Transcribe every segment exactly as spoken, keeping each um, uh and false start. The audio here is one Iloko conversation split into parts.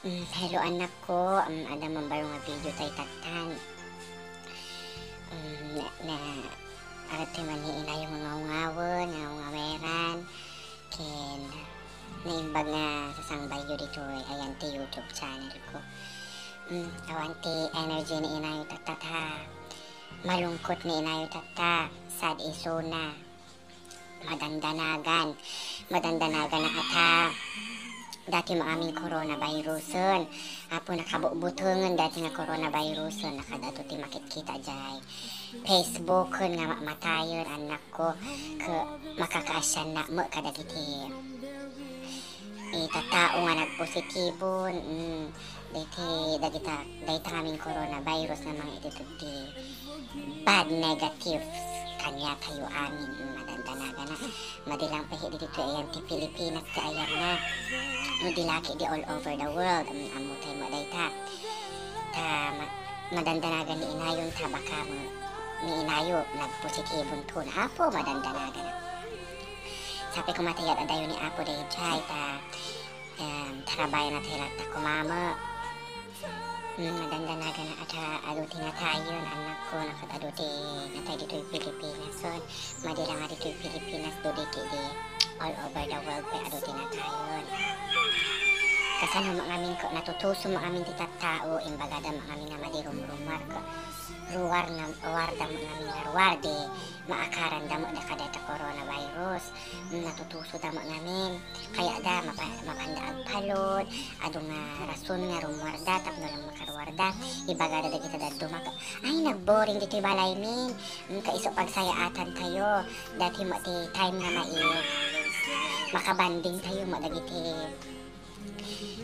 Mm, hello, anak ko. Mm, adda man baro nga video tay tattan. Mm, na, na, arat tay man ni inayo nga ngawngawen, nga ngawngaweran. Ken naimbag nga sasangbayyo ditoy, ayan ti YouTube channel ko. Mm, awan ti energy ni inayo tatta ta. Malungkot ni inayo tatta, sad isuna. Madandanagan. Madandanagan a ta. Dati maamin coronavirusen. Apo, nakabubutengen dati nga coronavirusen. Nakadto ti makitkita jay Facebooken nga mamatayen, anak ko. Ke, makakaasiannak met kadagiti ita tao nga nagpositibo, mm, dagiti, dagita, dayta ngamin coronavirus nga mangitituddi bad negatives kaniatayo amin, mm, madandanagan a. Madi lang pay ditoy ayan ti Pilipinas ti ayatna. No di laki di all over the world, mm, ammo tayo mo dayta. Ta, ma-, madandanagan ni inayon ta baka mo, ni inayo nagpositibon ton. Apo, madandanagan a. Sapay koma ta yat-adayo ni Apo dayjay ta, em, tarabayan a ta hilatta kumama. Mm, madandanagan a ta adu ti natayen, anak ko, nakadto ti natay ditoy Pilipinas. So, madi lang a ditoy Pilipinas, dudi ti di all over the world pay adu ti natayen. Kasano mangamin ko, natutuso mangamin ti tattao, imbagada mangamin nga madi rumrumar ko. Ruar nga, ruar da mangamin nga ruar, di maakaranda met da kadayta coronavirus. Mm, natutuso da met ngamin. Kayatda, mapa-, mapanda agpalod, adu nga rason nga rummuarda, tapno lang makaruarda. Ibagada dagita dadduma, "Ay, nagboring ditoy balaymin. Mm, kaiso pagsayaatan tayo. Dati mo ti time nga mai-, makabanding tayo mo dagiti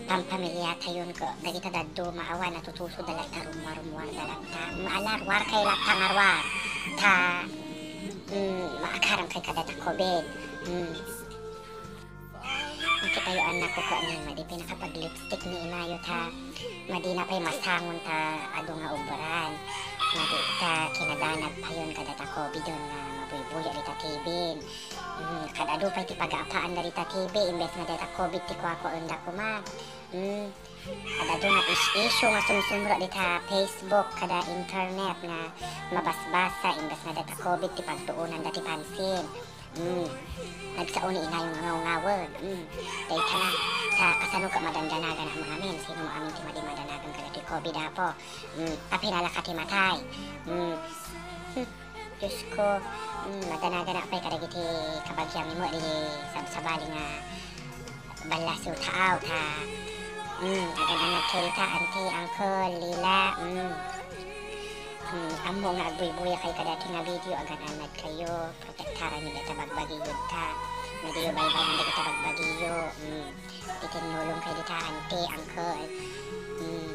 pampamiliatayon ko, dagita dadduma, awan natutuso da latta, rummuar-rummuar da latta. Mm, ala, ruar kay latta nga ruar. Ta, mm, maakaran kay kadata COVID. Mm. Makitayo, anak ko, ko ni, madi pinakapag-lipstick ni inayo ta. Madi na pay masangon ta adu nga ubran. Madi ta kinadanag payon kadata COVID nga mabuybuya dita T V. Mm, kad adu pay ti pagapaanda dita T V, imbes nga dayta COVID ti kuakuaenda koma. Mm, kad adu nga is-issue nga sumsumrek dita Facebook kada internet nga mabasbasa, imbes nga dayta COVID ti pagtuonanda ti pansin. Mm, nagsao ni inayo nga ngawngawen. Mm, dayta na, ta kasano ka madandanagan a mangamin? Sino mo amin ti madi madanagan kadatoy COVID, Apo? Mm, ta pinalaka ti matay. Mm. Hmm. Diyos ko, mm, madanagan pay kadagiti kabagiami mo, di sabsabali nga ballasiw taaw, ta, mm, agan-annad kayo ta, auntie, uncle, Lila, mm. Mm, ammo nga agbuybuya kayo kadati nga video, agan-annad kayo, protektaran niyo dayta bagbagiyo ta. Madiyo baybay dagita bagbagiyo, mm. Iti tinulong kayo dita, auntie, uncle, mm.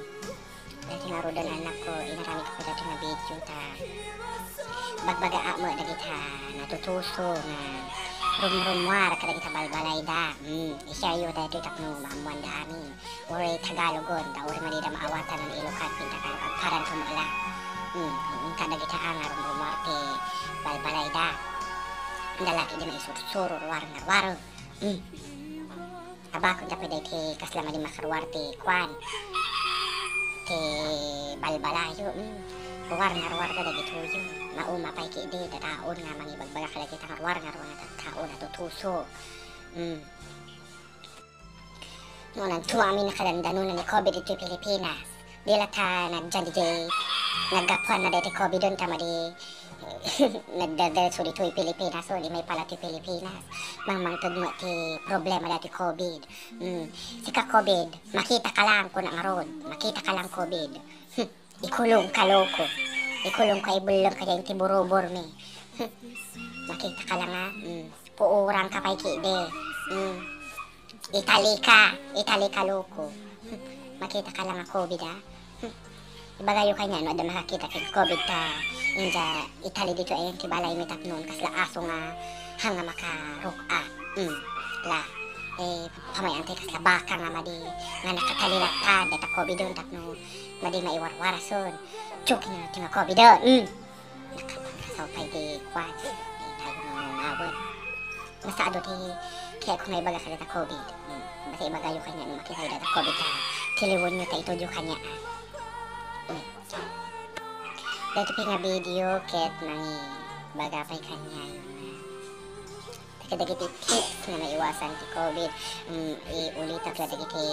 Dati ngaruden, anak ko, inaramid ko dati nga video ta bagbaga a met dagita natutuso nga rumrummuar kadagita balbalayda. Mm, i-share yo daytoy tapno maammoanda amin. Uray Tagalogon, ta uray madi da maawatan no Ilocano ken Tagalog, agparanto met la. Mm, inka dagita a nga rumrummuar ti balbalayda. Anda laki di maisursuro, ruar nga ruar. Mm. Abakon ta pwede ti kasla madi makaruar ti kuan, ti balbalayo, mm. Ruar nga ruar da dagitoyo. Mauma pay ketdi, dataon nga mangibagbaga kadagita nga ruar nga ruar nga tattao natutuso. Mm. No, nagtuamin nakadandanon ni COVID iti Pilipinas. Di la ta nagdiay, naggapuan na daytoy COVID-on ta madi nagdadaso ditoy Pilipinas, o di maipala ti Pilipinas. Mangmangted met ti problema dati COVID. Mm. Sika COVID, makita ka lang, kuna ngarud. Makita ka lang COVID. Hmm. Ikulong ka, loko. Ikulong ka, ibelleng ka diay ti burubor mi. Hmm. Makita ka lang, a. Mm. Puurang ka pay ketdi. Mm. Itali ka, itali ka, loko. Makita ka lang a COVID, a. Ibagayo kaniak no adda makakita ken COVID ta, inja itali ditoy ayan ti balaymi tapno kasla aso nga hanga makaruk-a. Mm. La, eh, pamay-antay kasla baka nga madi, nga nakatali latta, dayta COVID-on tapno madi maiwarwarasen. Tiyo, kina ti nga COVID-on. Mm. Nakapangrasaw pay ti kuan, ti tayo nga ngawen. Basta adu ti kayatko nga ibaga kadata COVID. Hmm. Basta ibagayo kaniak no makitayo data COVID ta. Tiliwenyo ta itudyo kaniak. Daytoy pay nga video ket mangibaga pay kaniayo nga kadagiti tips nga maiwasan ti covid. Mm, iulitak la dagiti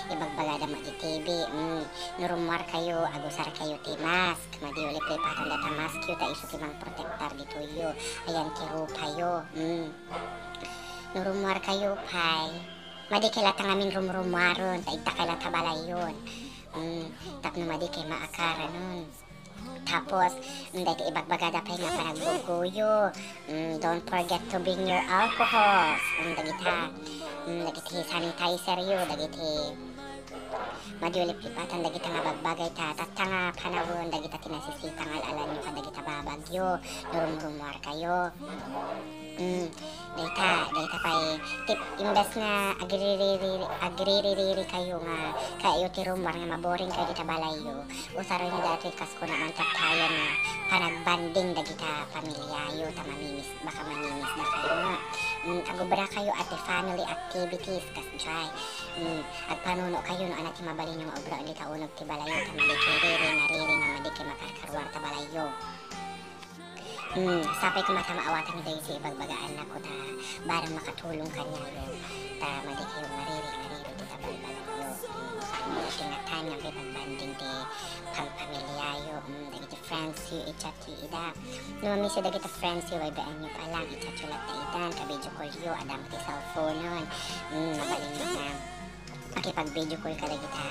ibagbagada met iti T V. Mm, no rummuarkayo, agusarkayo ti mask. Madi liplipatan dayta maskyo ta isu ti mangprotektar ditoyyo. Ayan ti rupayo. Mm. No rummuarkayo pay, madi kay latta ngamin rumrummuaren, ta idakay latta balayyon. Mm, tapno madi kay maakaranon. Tapos, mm, dayta ibagbagada pay nga panagbuggoyo. Mm, don't forget to bring your alcohols. Mm, dagita, mm, dagiti sanitizeryo, dagiti madi liplipatan dagita nga bagbagay ta, tatta nga panawen dagita ti nasisita nga al-alanyo kadagita babagyo, no rumrummuarkayo. Mm, dayta, dayta pay, tip, imbes nga agririri-, agriririkayo nga, kayo ti rummuar nga maboringkayo dita balayyo, usarenyo daytoy kas kuna man tattayen nga panagbanding dagita pamilyayo, ta mamimis-, baka mamimisdakayo nga. Mm, agubrakayo a ti family activities, kasdiay. Mm, agpanunokayo no ania ti mabalinyo nga ubraen dita uneg ti balayyo, ta madi kay riri nga riri nga madi kay makarkaruar ta balayyo. Mm, sapay koma ta maawatanyo daytoy ibagbaga, annakko, ta bareng makatulong kaniayo, ta madi kayo nga riri nga riri dita balbalayyo. Mm, saan mo daytoy nga time nga pagbanding ti pangpamilyayo, mm, dagiti friendsyo, i-chatyo ida. No mamissyo dagiti friendsyo, baybayanyo pa lang, i-chatyo latta idan, ka-video callyo, adda met ti cellphonen. Mm, mabalinyo nga makipag-video call kadagita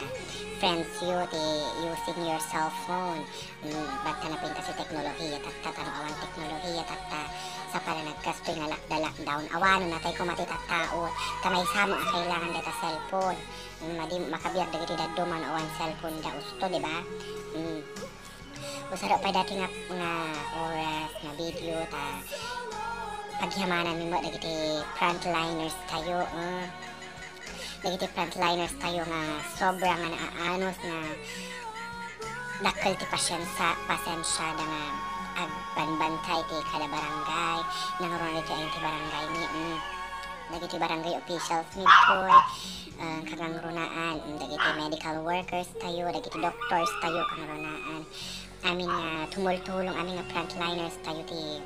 friendsyo ti using your cell phone. Mm, basta napintas ti teknolohiya tatta, ta no awan teknolohiya tatta, sapay la nagkastoy nga lockda-lockdown, awanen natay koma ti tattao, ta maysa met a kailangan dayta cellphone. Mm, madi makabiag dagiti dadduma no awan cellphone da usto, di ba? Mm. Usaro pay dayta nga, nga oras nga video ta pagyamananmi met dagiti frontliners tayo, eh. Dagiti frontliners tayo nga sobra nga naanus nga dakkel ti pasiensa-, pasensiada nga agbanbantay ti kada barangay, nangruna ditoy ayan ti barangay ni, mm, dagiti barangay officials ni Troy, ah, kagangrunaan, mm, dagiti medical workers tayo, dagiti doctors tayo, kangrunaan. Amin nga tumultulong, amin nga frontliners tayo ti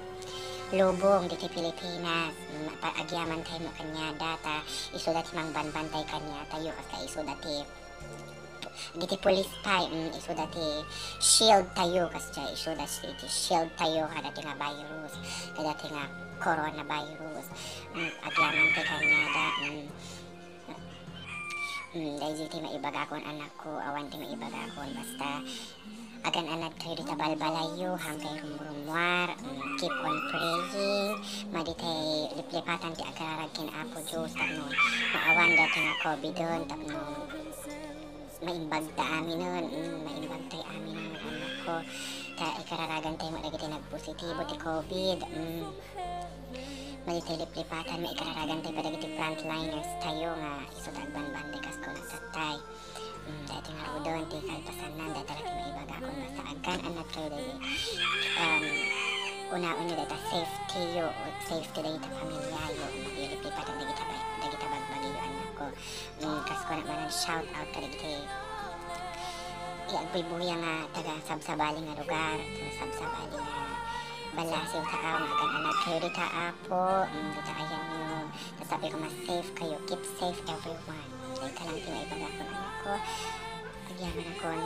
lubong ditoy Pilipinas. Mm, pa-, agyaman tayo met kaniada, ta isuda ti mangbanbantay kaniatayo, kasta isuda ti, dagiti pulis pay, mm, isuda ti shield tayo, kasta isuda ti, ti shield tayo kadaytoy nga virus, kadaytoy nga coronavirus. Mm, agyaman tayo kaniada, mm. Mm, daytoy ti maibagakon, annakko, awan ti maibagakon, basta agan-anadkayo dita balbalayyo, haankayo rumrummuar, mm, keep on praying, madi tay liplipatan ti agararag ken Apo Dios tapno maawan daytoy nga covidon, tapno maimbag ta aminen, mm, maimbag tay aminen, annakko, ta ikararagan tayo met dagiti nagpositibo ti covid, mm. Madi tay liplipatan, maikararagan tayo kadagiti frontliners tayo nga isu ta agbanbanday kas kuna tattay. Mm, daytoy ngaruden ti kalpasanna, dayta la ti maibagakon, basta agkan-annadkayo daydi. Um, unaenyo dayta safety yo, safety dayta pamilyayo, madi liplipatan dagita bay-, dagita bagbagiyo, annakko. Mm, kas kuna manen, shout out kadagiti ti agbuybuya nga taga sabsabali nga lugar, taga sabsabali nga ballasiw, ta awan nga agan-anadkayo dita, Apo, mm, dita ayanyo. Ta sapay koma safe kayo, keep safe everyone. Dayta lang ti maibagakon, annakko. Agyamanakon.